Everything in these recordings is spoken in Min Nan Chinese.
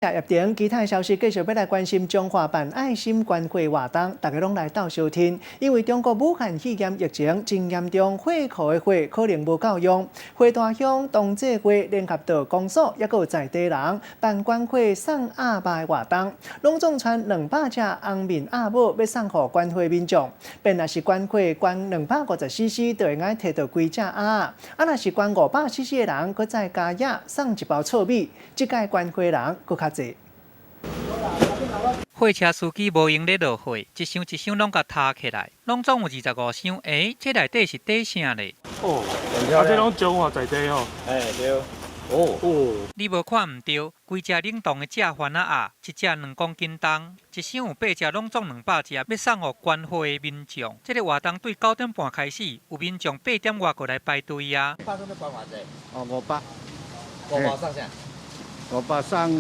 入場其他消息，繼續欲來關心彰化辦愛心捐貨活動，大家攏來鬥相挺。因為中國武漢肺炎疫情真嚴重，貨庫的貨可能無夠用。花壇鄉同濟會聯合到公所，抑閣有在地人辦捐貨送鴨肉的活動，攏總賰200隻紅面鴨母欲送予捐貨民眾。變若是捐貨捐250 cc，就會用提著幾隻鴨。啊，若是捐500 cc 的人，閣再加額送一包糙米。這屆捐貨人閣較濟。貨車司機無閒咧落貨，一箱一箱攏共提起來，攏總有25箱。欸，這內底是底啥咧？哦，啊，這攏彰化在地吼。欸，對。哦哦，你無看毋對，規隻冷凍的食番仔鴨，一隻2公斤重，一箱有八隻，攏總200隻，欲送予捐貨的民眾。這个活動對9點半開始，有民眾8點外過來排隊啊。拍算欲捐偌濟？哦，500。500送啥？500送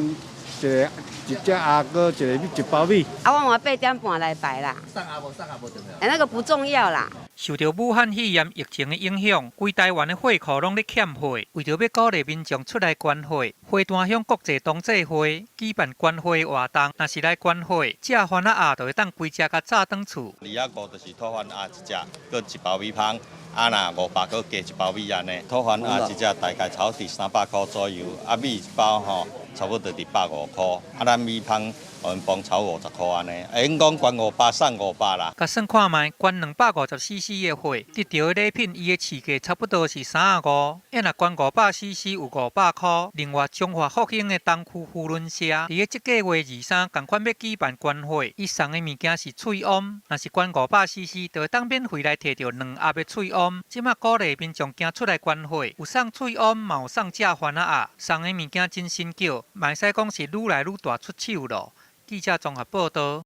一个一隻鴨，閣一个一包米。啊，我嘛8點半來排啦。送鴨無送鴨無重要。欸，那個不重要啦。受著武漢肺炎疫情的影響，規台灣的貨庫攏咧欠貨，為著欲鼓勵民眾出來捐貨，花壇鄉國際同濟會舉辦捐貨活動，若是來捐貨，食番仔鴨就會當規隻共炸轉厝。25就是土番鴨一隻，閣一包米芳。啊，若500閣加一包米按呢。土番鴨一隻大概差不多佇300箍左右，啊米一包吼，差不多佇150箍。啊，咱米芳予𪜶幫炒50箍按呢。會用講捐五百送五百啦。共算看覓，捐250 cc 的貨，得著的禮品，伊的市價差不多是35。啊，若捐500 cc 有500箍。另外，彰化復興的東區扶輪社，佇咧這個月23，仝款欲舉辦捐貨，伊送的物件是喙罨，若是捐500 cc，就會當免費來提著兩盒的喙罨。這馬鼓勵民眾行出來捐貨，有送喙罨，嘛有送食番仔鴨，送的物件真新巧，嘛會使講是愈來愈大出手囉。記者綜合報導。